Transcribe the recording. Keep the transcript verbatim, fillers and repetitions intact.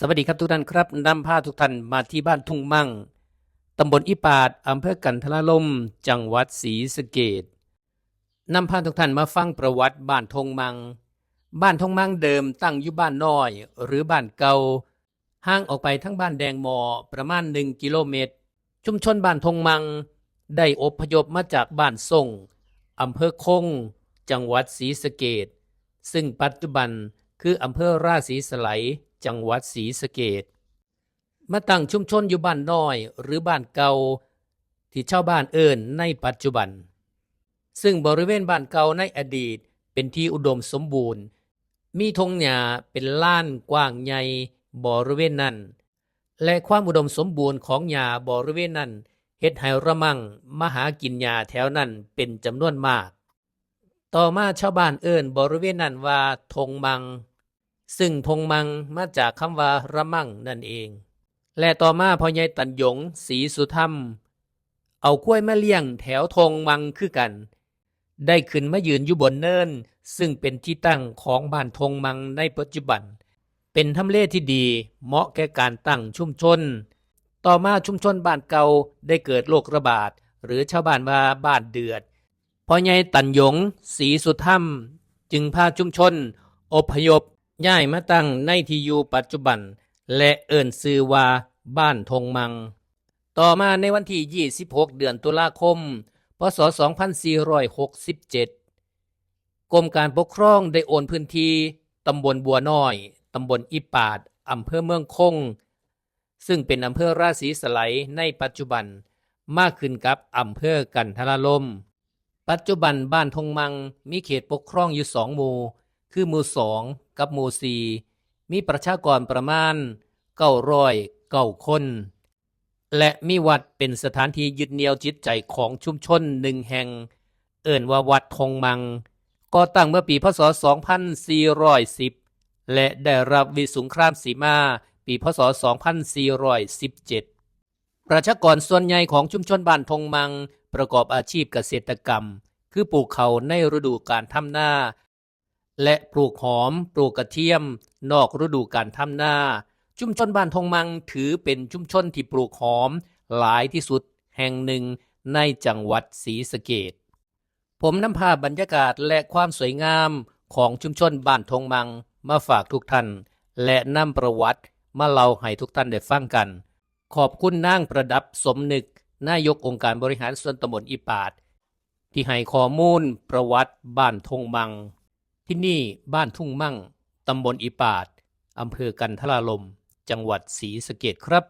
สวัสดีครับทุกท่านครับ นำพาทุกท่านมาที่บ้านทุ่งมั่ง ตำบลอิปาด อำเภอกันทรารม จังหวัดศรีสะเกษ นำพาทุกท่านมาฟังประวัติบ้านทงมัง บ้านทงมังเดิมตั้งอยู่บ้านน้อย หรือบ้านเก่า ห่างออกไปทางบ้านแดงหมอประมาณหนึ่งกิโลเมตร ชุมชนบ้านทงมังได้อพยพมาจากบ้านส่ง อำเภอคง จังหวัดศรีสะเกษ ซึ่งปัจจุบันคืออำเภอราศีสไลย จังหวัดศรีสะเกษ มาตั้งชุมชนอยู่บ้านน้อย หรือบ้านเก่า ที่ชาวบ้านเอิ้นในปัจจุบัน ซึ่งบริเวณบ้านเก่าในอดีตเป็นที่อุดมสมบูรณ์ มีทงหญ้าเป็นลานกว้างใหญ่บริเวณนั้น และความอุดมสมบูรณ์ของหญ้าบริเวณนั้น เฮ็ดให้ระมังมาหากินหญ้าแถวนั้นเป็นจำนวนมาก ต่อมาชาวบ้านเอิ้นบริเวณนั้นว่าทงมัง ซึ่งทงมังมาจากคำว่าระมังนั่นเอง และต่อมาพ่อใหญ่ตันหยง ศรีสุธรรม เอาควายมาเลี้ยงแถวทงมังคือกัน ได้ขึ้นมายืนอยู่บนเนิน ซึ่งเป็นที่ตั้งของบ้านทงมังในปัจจุบัน เป็นทำเลที่ดีเหมาะแก่การตั้งชุมชน ต่อมาชุมชนบ้านเก่าได้เกิดโรคระบาด หรือชาวบ้านว่าบ้านเดือด พ่อใหญ่ตันหยง ศรีสุธรรม จึงพาชุมชนอพยพย้ายมาตั้งในที่อยู่ปัจจุบัน และเอิ้นชื่อว่าบ้านทงมัง ต่อมาในวันที่ยี่สิบหก เดือนตุลาคม พ.ศ. สองพันสี่ร้อยหกสิบเจ็ด กรมการปกครองได้โอนพื้นที่ตำบลบัวน้อย ตำบลอิปาด อำเภอเมืองคง ซึ่งเป็นอำเภอราศีสไลยในปัจจุบัน มาขึ้นกับอำเภอกันทรารม ปัจจุบันบ้านทงมังมีเขตปกครองอยู่สองหมู่ คือหมู่สองกับหมู่สี่ มีประชากรประมาณเก้าร้อยเก้าคน และมีวัดเป็นสถานที่ยึดเหนี่ยวจิตใจของชุมชนหนึ่งแห่ง เอิ้นว่าวัดทงมัง ก่อตั้งเมื่อปี พ.ศ. สองพันสี่ร้อยสิบ และได้รับวิสุงครามสีมา ปี พ.ศ. สองพันสี่ร้อยสิบเจ็ด ประชากรส่วนใหญ่ของชุมชนบ้านทงมังประกอบอาชีพเกษตรกรรม คือปลูกข้าวในฤดูการทำนา และปลูกหอม ปลูกกระเทียม นอกฤดูการทำนา ชุมชนบ้านทงมังถือเป็นชุมชนที่ปลูกหอมหลายที่สุดแห่งหนึ่งในจังหวัดศรีสะเกษ ผมนำภาพบรรยากาศและความสวยงามของชุมชนบ้านทงมังมาฝากทุกท่าน และนำประวัติมาเล่าให้ทุกท่านได้ฟังกัน ขอบคุณนางประดับสมนึก นายกองค์การบริหารส่วนตำบลอิปาด ที่ให้ข้อมูลประวัติบ้านทงมัง ที่นี่บ้านทุ่งมั่ง ตำบลอิปาด อำเภอกันทรารม จังหวัดศรีสะเกษครับ